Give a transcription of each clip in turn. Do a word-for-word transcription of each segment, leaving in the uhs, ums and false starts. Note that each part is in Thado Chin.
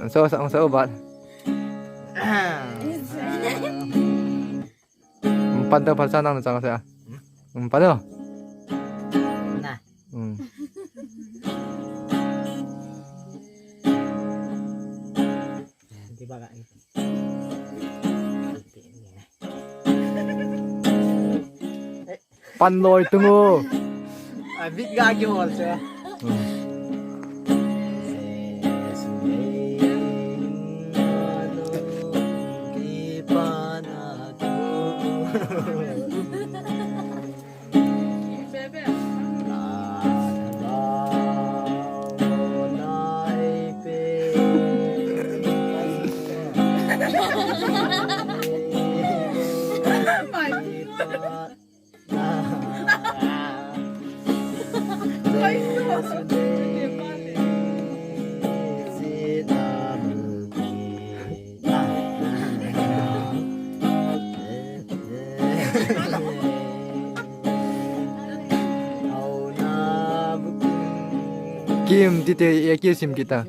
Ang sao, ang sao bat. Ang pan tao phalsa nang na chang sa. Ang pan tao. Na. Hmm. Di ba ka? Pan loi tung o. A bit ga ki hol se. Hmm. Kim, tite, ya kisim kita.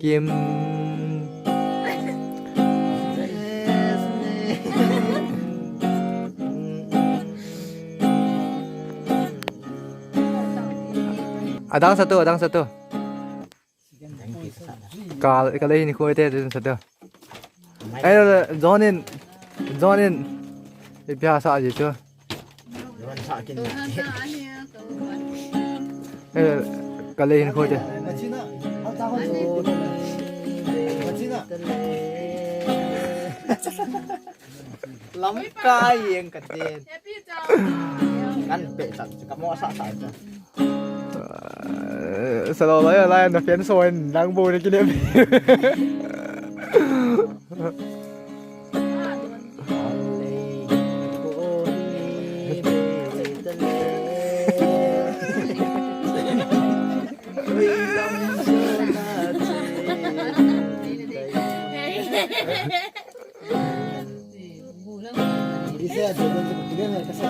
Kim. Adang satu, adang satu. Ka, ka lei hin khoi te, adang satu. Ai, join in, join in. Ipi ha sa ji tu. Eh, ka lei hin khoi te. Lamkai jeng ka tin. Kan pe chan, ka mo sa sa chan. Eh, salo lai lai na fian so in lang bo ni kinem. Isa ya, dia tu dia ni kasi.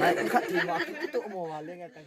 Mai khat ni ma tu mo wa le nga ta.